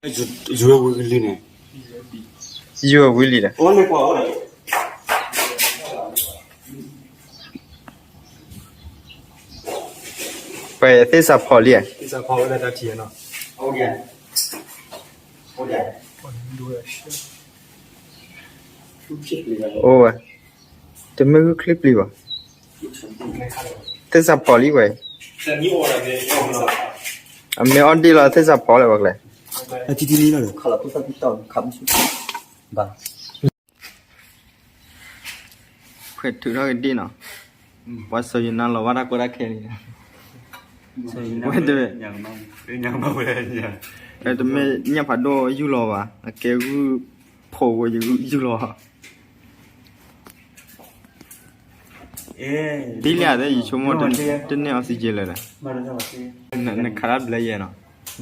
ယိၤဝံၤလံန့ၣ်, ယိၤဝံၤလံဒီး, ပသ့ၣ်စးဖီလံဧါ, အိၣ်ဝဲ, တမ့ၢ်ဂုၢ်ချံပျံၤဘၣ်, သ့ၣ်စးဖီလံဝဲ, အမ့ၢ်အီၣ်ဒ့ၣ်လီၤ သ့ၣ်စးဖီလၢပှၤကျဲ, ဘၣ် ခွဲးထုးထီၣ်က့ၤဒ့ၣ်နီၤ, ပှၤစီၤယိၤနါလီၤဘၣ်တၢ်ကီတၢ်ခဲန့ၣ်, ဝဲတမ့ၢ်, တမ့ၢ်ညၣ်ဖးဒိၣ်ယူၢ်လီၤဘၣ်, အကဲဂုၢ်ဖိးဝဲယူၢ်လီၤ, သံလံဧါ, ယဆိကမိၣ်တန့ၢ် oxygen လၢၤဒီး, နခးတၢ်ဘျဲယဲနီၤ,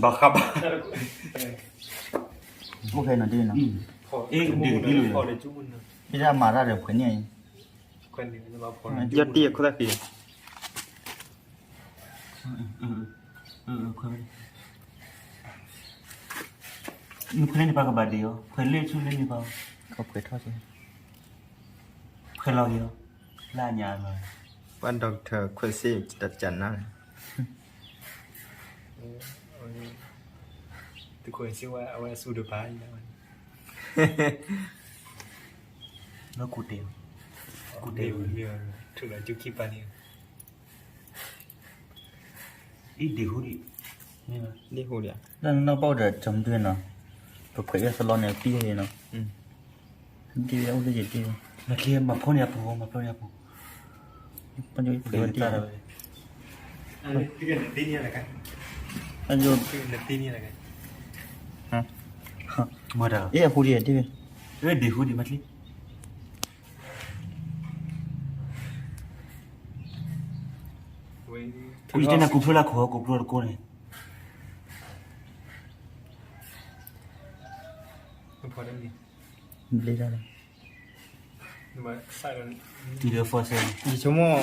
ဘၣ်ဃးဘၣ် အိၣ်ဖဲနီၤဒ့ၣ်နီၤ, ဒ့ၣ်ကသံလီၤ, ဒ့ၣ်တၢ်မၤတၢ်ဒီးဖှဲးန့ၣ်အံၤ, ယီၢ်တံၢ်အခိၣ်သၣ်ဃံ, နဖှဲးန့ၢ်တပၢ်ကဘၣ်ဒ့ၣ်အီၤ, ဖှဲးလၢဆူလၢန့ၣ်ပၢ်, ဖှဲးလီၤက့ၤအီၤ, လၢညါလီၤ, ပှၤ doctor ခွဲးစ့ၢ်တၢ်ကနၣ်န့ၣ် သုးခိၣ်စ့ဝါ အဝဲအစူၢ်တပၤ, လၢကူတဲ, ကူတဲ, ထုးလီၤကၠူခံပၤန့ၣ်, အံၤဒ့ၣ်ဟူဒံး, ဒ့ၣ်ဟူဒံး, လၢနနီၢ်ပီၢ်ဒီး ကၠီမဒုနီၤ, ပခွဲးယဲၢ်သလီန့ၣ် ပံၢ်ယဲၢ်နီၤ, ဒ့ၣ်ဝဲအိၣ်လၢယဒ့ၣ်ဝဲ, နကျဲမၤဖီန့ၢ်အပူၤ, မၤဖီန့ၢ်အပူၤ ပှၤဒိၣ်တၢ်ဝဲ, မၤတၢ်, အဟူဒံးဒ့ၣ်ဝဲ, ဒ့ၣ်ဟူဒံးမၤချံ, ယတဲနၤကူဖျိလၢခိၣ် ကူဖျိတကိးန့ၣ်, ဘျ့ဒၣ်လီၤ, ယဆိကမိၣ်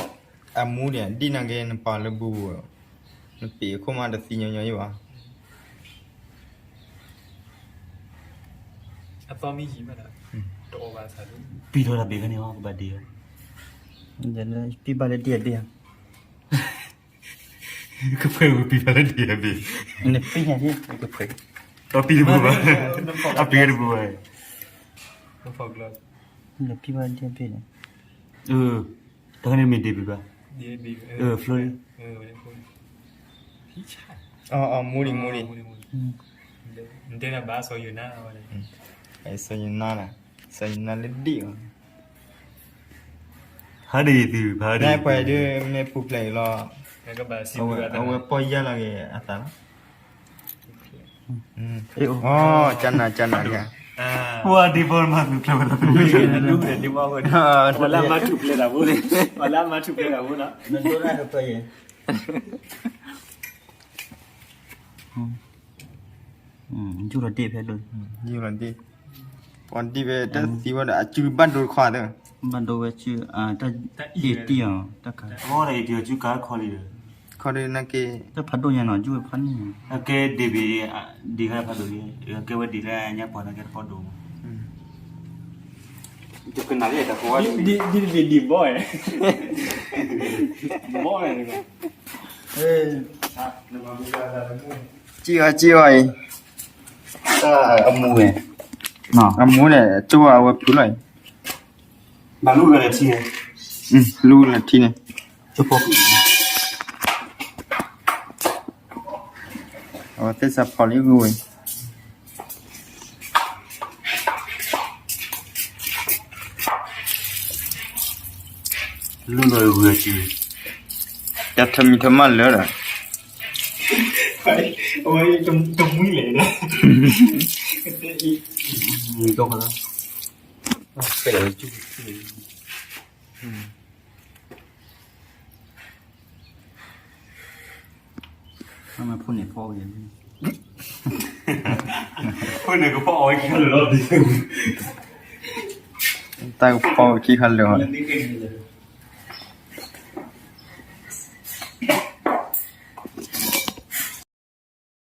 အမူန့ၣ် ဒ်နၤက့ၤနပာ်လၢဘူး, နပံာ်အခိၣ်မးတသံညီညီယံၤဘၣ်, အသီမ့ၢ်ယံၤမးဒီး, ပံာ်ထီၣ်တၢ်ဘ့ၣ်ဖဲန့ၣ် ကဘၣ်ဒ့ၣ်အီၤ, ပံာ်ဘၣ်လၢဒ့ၣ်အဘ့ၣ်ဧါ, ကဖှဲးဝဲပံာ်ဘၣ်လၢဒ့ၣ်အဘ့ၣ်, နပံာ်ညါဒ်ကဖှဲး, အပံာ်တဘူးဘၣ်, အပံာ်တဘူးဘၣ်, နပံာ်ဘၣ်ဒ့ၣ်အဘ့ၣ်န့ၣ်, တခါန့ၣ်မ့ၢ်ဒ့ၣ်ဘ့ၣ်ဘၣ်, ဖျိလံ, မူလံမူလံ, စီၤယိၤနါ, စီၤယိၤနါလၢဒ့ၣ်အီၤ, ဟးဒ့ၣ်သု, ပှၤဒုးမ့ၢ်ပူၤဖျဲးအံၤလီၤ, အဝဲပီၢ်ယၢ်လီၤက့ၤအသးလီၤ, ကနၤကနၤ, ပှၤဒ့ၣ်ဘီမၤသုးဖျဲးဝဲလီၤ, ပှၤလၢအမၤထူၣ်ဖျဲးတၢ်ဖိ, ပှၤလၢအမၤထူၣ်ဖျဲးတၢ်ဖိနီၤ, ယူၢ်လီၤဒ့ၣ်ဖဲဒိၣ်, ယူၢ်လီၤဒ့ၣ်, ပှၤဒ့ၣ်ဖဲတၢ်သံဝဲဒီး အစုဘၣ်ဒိတခီသၢ, ဘၣ်ဒိဝဲစု, တၢ်အ့ၣ်တံၢ်အီၤ, တၢ်ကၤ, အဝဲဒၣ်အ့ၣ်တံၢ်အီၤစုကၤခီလံဒီး, ခီဒ်နက့ၤ, တၢ်ဖးဒိၣ်ညါနီၤ ယူၢ်ဝဲဖးန့ၣ်, အကဲဒ့ၣ်ဘ့ၣ်, ဒ့ၣ်ခါဖးဒိၣ်, အကဲဝဲဒ့ၣ်လၢညါပှၤန့ၣ် ကဲတဖီဒိၣ်မး, တကနၣ်လၢတၢ်ဃိဝဲ, ဒ့ၣ်ဘ့ၣ်ဒ့ၣ်ဘီ, ဘီ, ကံအီၤကံအီၤအံၤ, အမူန့ၣ်, အမူန့ၣ် ကၠိအဝဲဖုလီၤအံၤ, ဘၣ်လူလၢထံ, လူလၢထံန့ၣ်, အဝဲသ့ၣ်စးဖီလံဂုၢ်ဝဲ, လူလၢဂုၢ်အံၤ, တၢ်ထမံၤထမၣ်လၢဒီး, အဝဲတမှံလဲၣ်, ဖိန့ၣ်ကဖီအီၣ်ဝဲခံခါလၢာ်လီၤ, တၢ်ကဖီအီၣ်ဝဲခံခါလၢာ်လီၤ,